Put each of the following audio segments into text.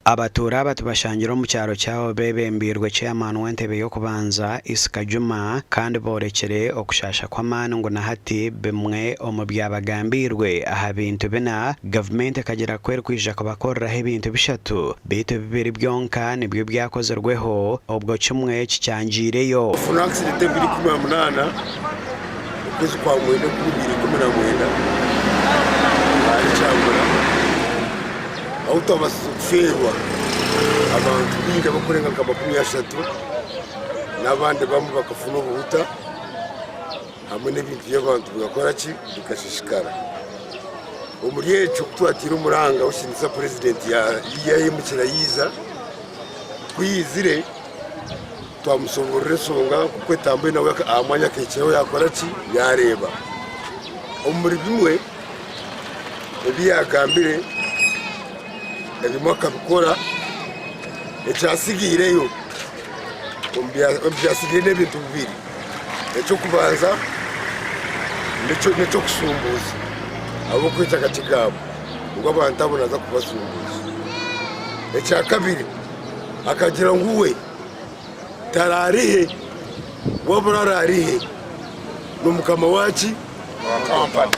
Abatuura aba tubashangire omu kyaro kyabo beebembeirwe Chairman w'entebe y'okubanza, Issa Kajuma kandi boorekire okushaasha kw'amaani ngu na hati bimwe omu byabagambiirwe aha bintu bina, gavumenti ekagira ku erikwija kubakoreraho ebintu bishatu beitu bibiri byonka nibyo byakozirweho obwo kimwe kikyangiireyo. Funa accident ebiri 18 okwezi kwa mwenda 2019 ahari Kyangura ahu twabasize kufeerwa abantu baingi abarikurenga nka 30 n'abandi bamwe bakafuna obuhuta hamwe n'ebintu by'abantu bikakora ki bikashishikara. Omuri ekyo ku twatiire omuranga w'ekitinisa purezidenti yayimukira yaija, ku yaizire Twamushoboorora enshonga nk'oku etambwire nawe aha mwanya akahikiraho yaakora ki? Yaareeba. Omuri bimwe ebi yaagambire, ebimwe akabikora, ekyatsigaireyo omu byatsigaireyo n'ebintu bibiri. Eky'okubanza n'eky'okushumbuuza ahabw'okwita akakigambo ngu abantu abo naaza kubashumbuuza. Ekyakabiri akagira ngu we taraarihe wabura araarihe n'omukama waki wa kampani.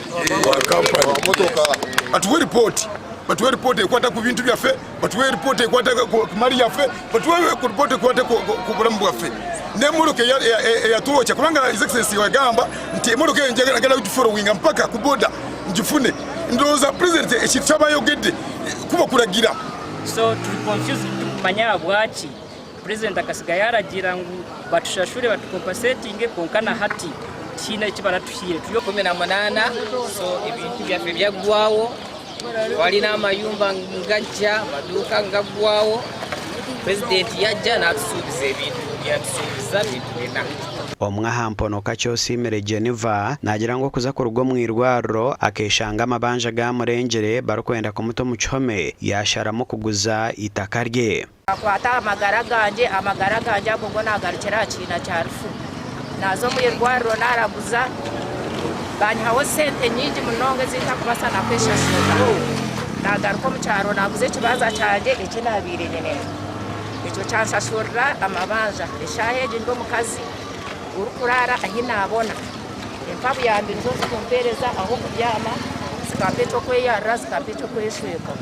Batuwe ripooti, batuwe ripooti ekwata ku bintu byaffe, batuwe ripooti ekwata ku mali yaffe, batuwe ripooti ekwata ku bulamu bwaffe. N'emmotoka eyatwokya kubanga His Excellency yagamba nti emmotoka eyo njagala kugifollowinga mpaka ku boda ngifune. Ndowooza Pulezidenti ekintu kyaba ayogedde kuba kuragira. So turi confused titukumanya ahabwaki President akasiga yaragiira ngu batushashure batukompasetinge kwonka na hati tihaine eki baratuhiire. Turi. 18 so ebintu byaffe byaggwawo twalina amayumba ngajja amaduuka ngaggwawo pulezidenti yajja natusuubiza ebintu yatusuubiza bintu bina. Omwe aha mponoka Kyosiimire Geneva naagira ngu okuza kuruga omu irwariro akeeshanga amabanja gaamurengire barikwenda kumuta omu kihome yaasharamu kuguza eitaka rye. Naakwata aha magara gangye, amagara gangye ago go naagarukira aha kiina kya rufu. Naaza omu irwariro naaraguza, baanyihaho sente nyingi munonga ezi ntarikubaasa na kweshashurira. Naagaruka omu kyaro naaguza ekibanza kyangye eki naabaire nyine. Ekyo kyanshashurira amabanja. Eshaaha egi ndi omukazi orikuraara ahi naabona. Empa buyambi nizo zirikumpeereza ah'okubyama, zikampa eky'okweyarira, zikampa eky'okweshweka.